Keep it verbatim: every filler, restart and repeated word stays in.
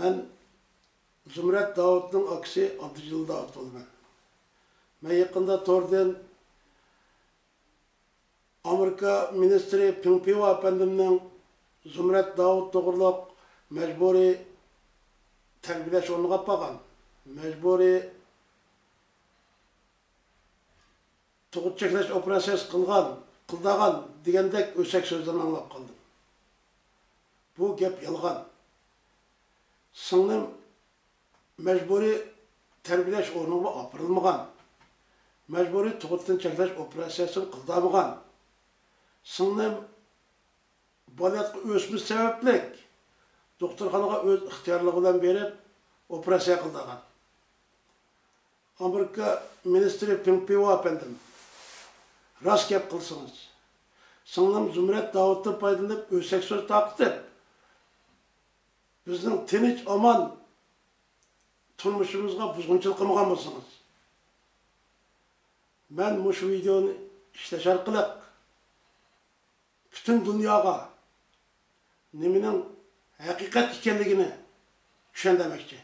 مەن زۇمرەت داۋۇتنىڭ ئاكىسى ئابدۇجېلىل داۋۇت بولىمەن. مەن يېقىندا توردىن ئامېرىكا مىنىستىرى پېڭ پىۋا ئەپەندىمنىڭ زۇمرەت داۋۇت توغرۇلۇق مەجبۇرىي تەربىيەلەش ئورنىغا ئاپارغان، مەجبۇرىي تۇغۇت چەكلەش ئوپېراتسىيەسى قىلغان، قىلدۇرغان دېگەندەك ئۆسەك سۆزلەرنى ئاڭلاپ قالدىم. بۇ گەپ يالغان. سىڭلىم مەجبۇرىي تەربىيەلەش ئورنىغا ئاپىرىلمىغان. مەجبۇرىي تۇغۇتتىن چەكلەش ئوپېراتسىيەسىنى قىلدۇرمىغان. سىڭلىم بالىياتقۇ ئۆسمىسى سەۋەبلىك دوختۇرخانىغا ئۆز ئىختىيارلىقى بىلەن بېرىپ ئوپېراتسىيە قىلدۇرغان. ئامېرىكا مىنىستىرى پېڭ پىۋا ئەپەندىم، راست گەپ قىلسىڭىز، سىڭلىم زۇمرەت داۋۇتتىن پايدىلىنىپ ئۆسەك سۆز تارقىتىپ، بىزنىڭ تىنچ ئامان تۇرمۇشىمىزغا بۇزغۇنچىلىق قىلمىغان بولسىڭىز. مەن مۇشۇ ۋىدېئونى ئىشلەش ئارقىلىق پۈتۈن دۇنياغا نېمىنىڭ ھەقىقەت ئىكەنلىكىنى چۈشەندۈرمەكچى.